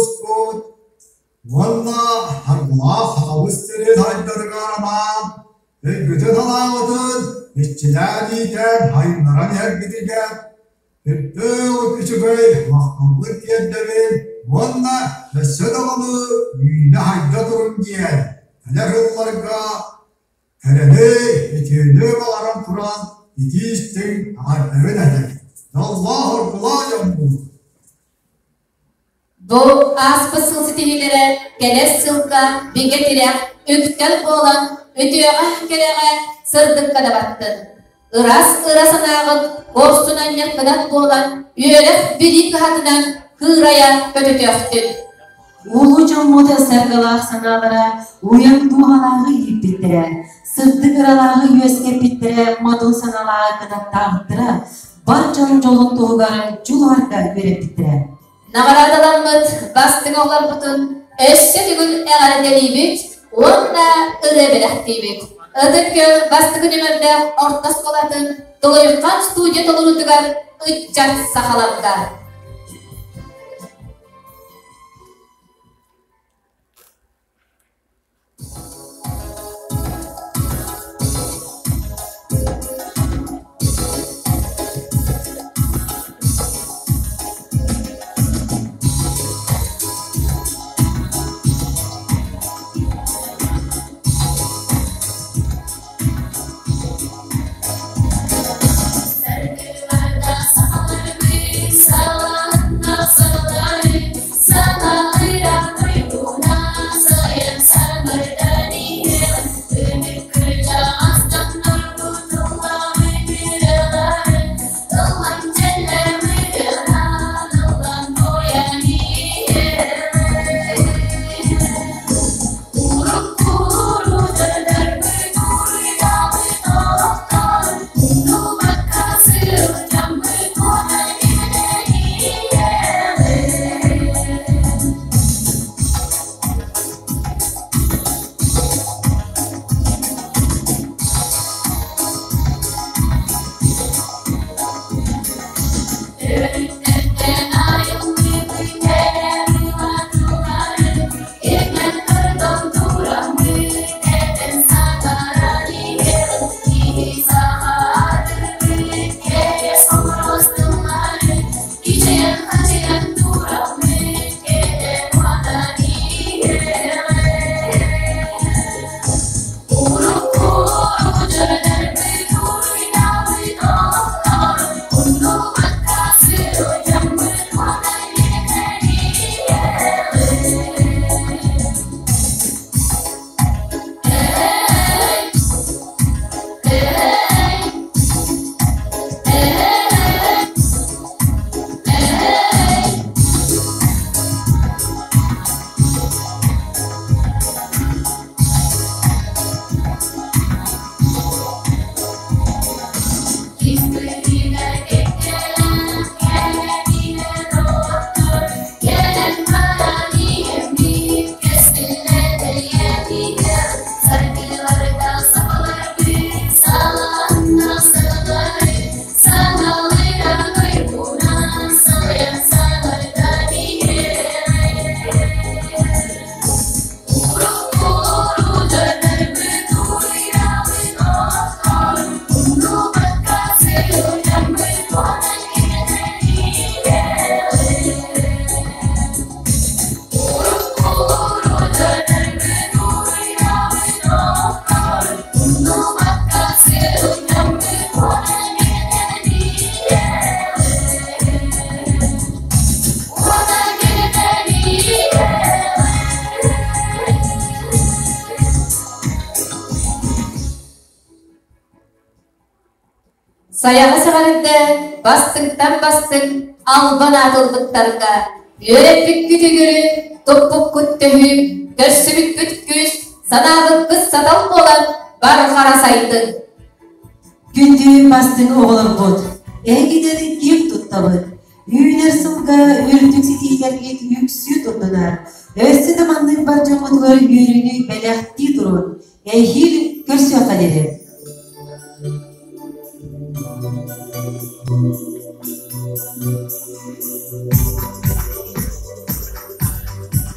улууспут уонна Саргылаах Сахабыт сирин сайдарыгар анаан өйгүтүн-санааҕытын иччилээн иитэн сайыннаран иһэргитигэр Үрдүк үчүгэй махталбын тиэрдэбин уонна өссө даҕаны үүнэ-сайда туруҥ диэн кэлэр сылларга кэрэни, үтүөнү баҕаран туран итии-истиҥ эҕэрдэбин этэбин. Дьоллоох-оргулаах дьон буолуҥ! Бу ааспыт сыл ситиһиилэрэ кэлэр сылга бигэ тирэх, үктэл буолан, үтүөҕэ-кэрэҕэ, сырдыкка да баттын. Ыраас ыра санааҕыт куорсун анньар буолан, үөрэх-билии кыһатынан кыырайа көтүтүөхтүн. Улуу дьоммут саргылаах санаалара уйан дууһалааҕы ииппиттэрэ, сырдык ыралааҕы үөскэппиттэрэ, модун санаалааҕы кынаттаабыттара, бар дьон дьолун туһугар дьулуһарга үөрэппиттэрэ. Наҕараадаламмыт бастыҥ оҕолорбутун өссө төгүл эҕэрдэлиибит уонна ырыа бэлэхтиибит. Ытык Күөл бастакы нүмердээх орто оскуолатын Тулуйхан студия толоруутугар ыччат сахаларга. Сайаҕас эҕэрдэ бастыҥтан бастыҥ албан аатылбыттарга үөрэппиккит үгүрү, туппуккут төһүү, көрсүбүккүт күүс, санаабыккыт сатал буолан барҕара сайдыҥ! Күндү бастыҥ оҕолорбут, эһигинэн киэн туттабыт. Үүнэр сылга үрдүк ситиилэргит үксүү турдунар. Өссө да маннык бар дьоммутугар үөрүүнү бэлэхтии турун. Эһиил көрсүөххэ диэри.